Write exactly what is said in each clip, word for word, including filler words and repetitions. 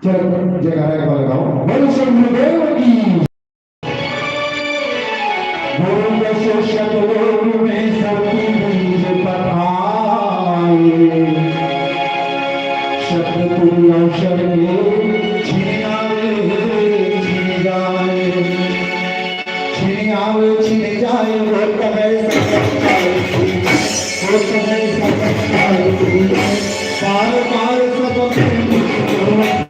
चलो, जयकारा एक बार लगाओ। बोलो श्री गुरुदेव की। गुरु को शिष्य लोक में सबकी बीज पठाए। शब्द तुल्य अवसर के छिन आवे, छिन जाए। छिन आवे, छिन जाए, वो कहे सतत पाए। वो कहे सतत पाए। पार पार सब प्रेम करो।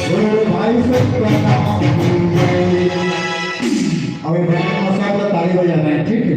गुरु भाई सब प्रणाम। अब ये भजन में सब लोग ताली बजाना है, ठीक है?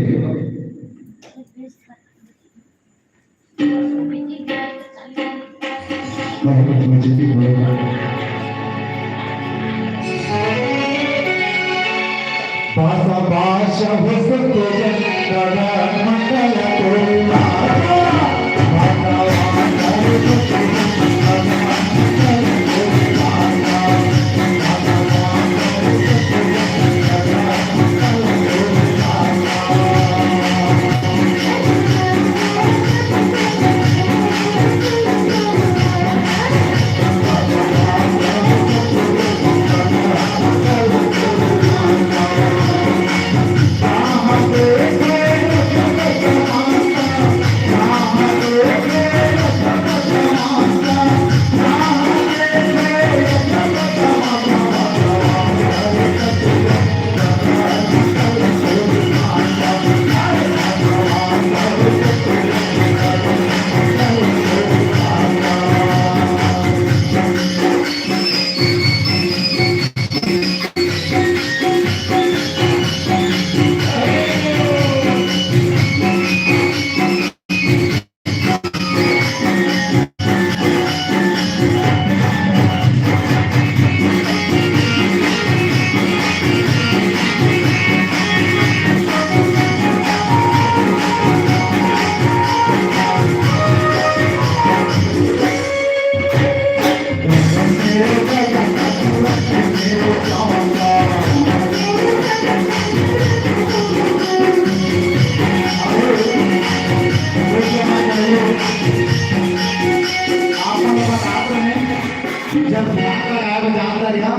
जब ध्यान लगाए में जानता रहा,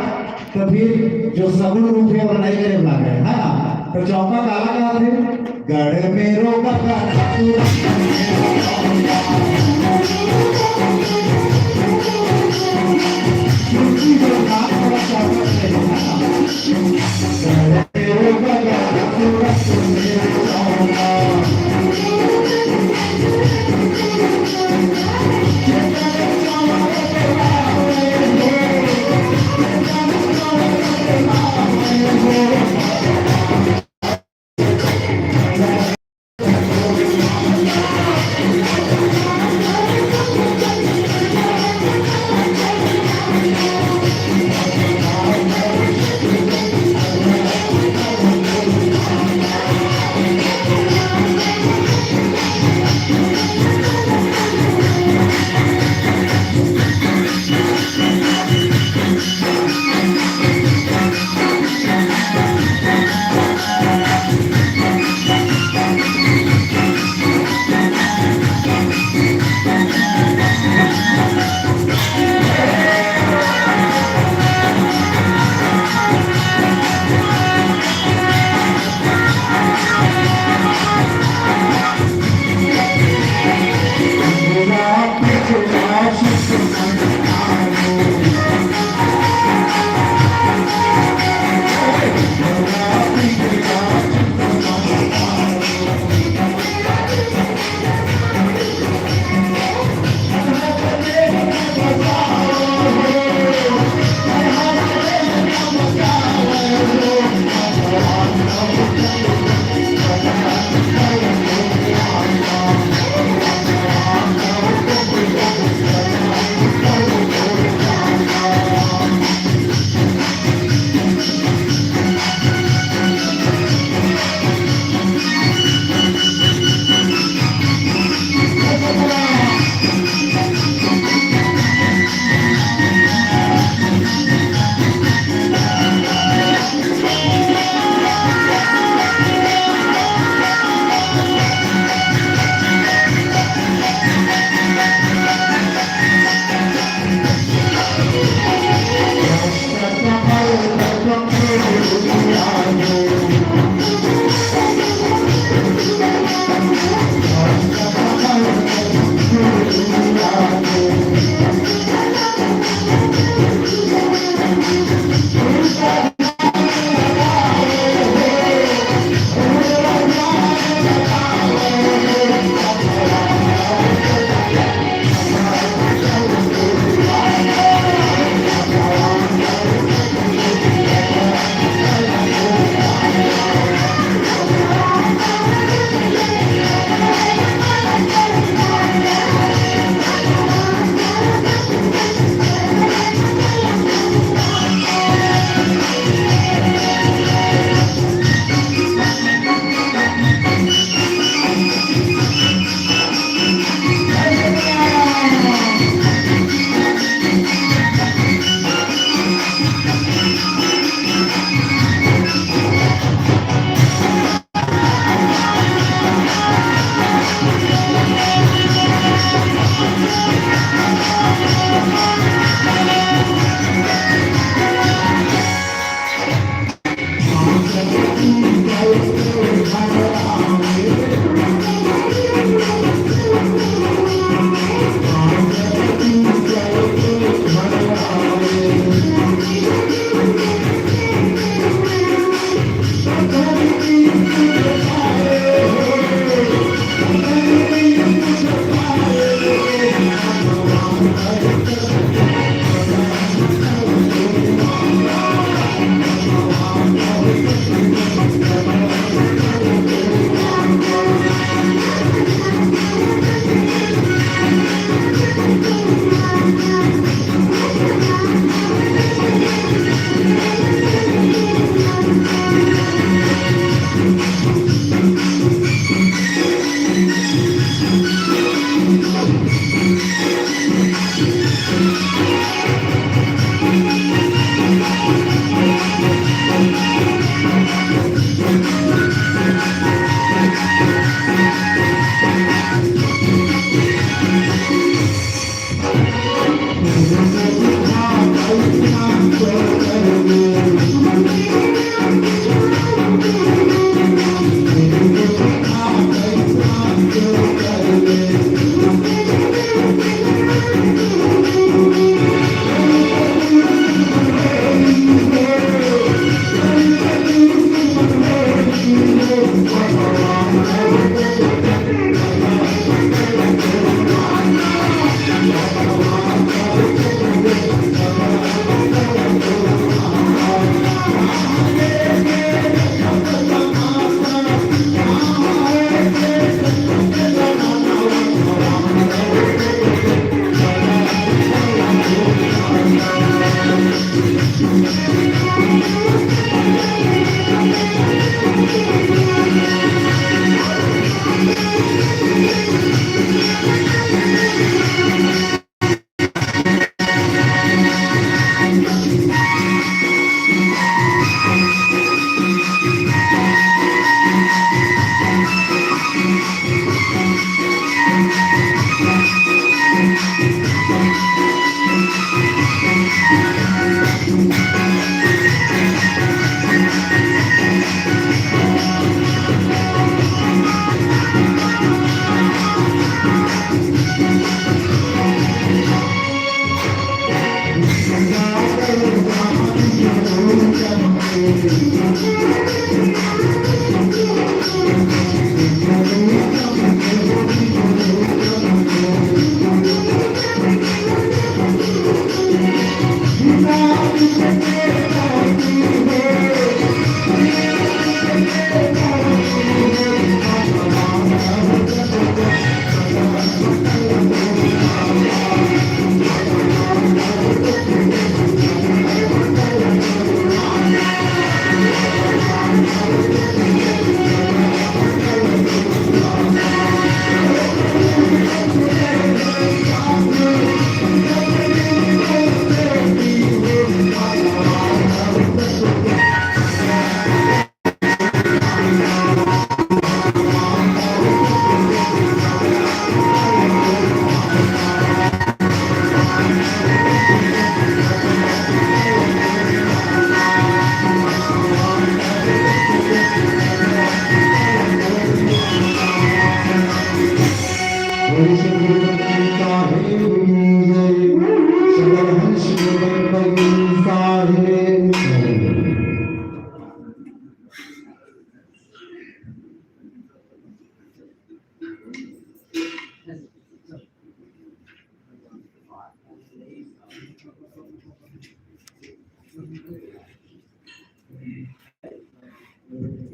तो फिर जो सगुण रूप है, वो नहीं करे लागे, है ना? तो चौका काला कहा थे, गढ़ में रोगा का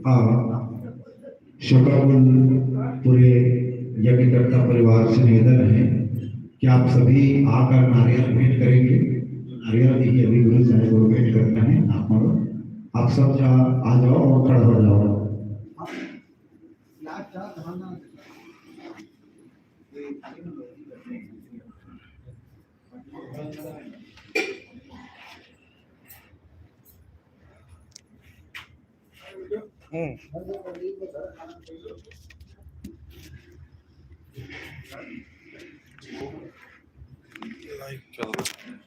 हाँ, शोकाकुल पूरे यज्ञकर्ता परिवार से निवेदन है कि आप सभी आकर नारियल भेंट करेंगे। नारियल देखिए, अभी गुरु साहब को भेंट करना है। आप लोग, आप सब जा, आ जाओ और खड़ा हो जाओ। हम्म। लाइव चल रहा है।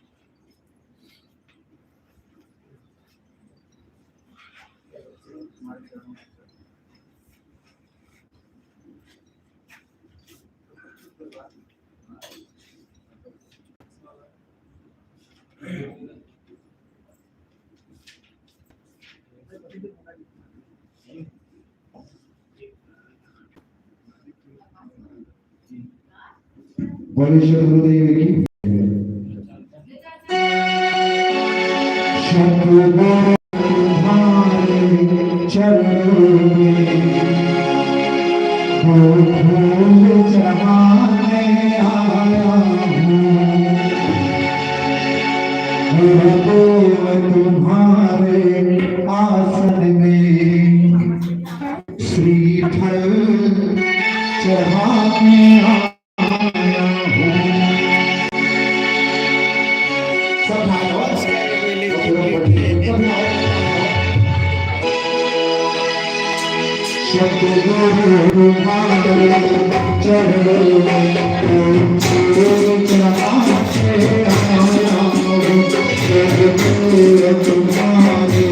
बोले श्री गुरुदेव की। तुम्हारे चरणों में दो फूल चढ़ाने आया हूँ। गुरुदेव तुम्हारे आसन में श्रीफल चढ़ाने आया हूँ। सब हाथ और सतगुरु तुम्हारे चरणों में चढ़ाने आया हूँ। सतगुरु तुम्हारे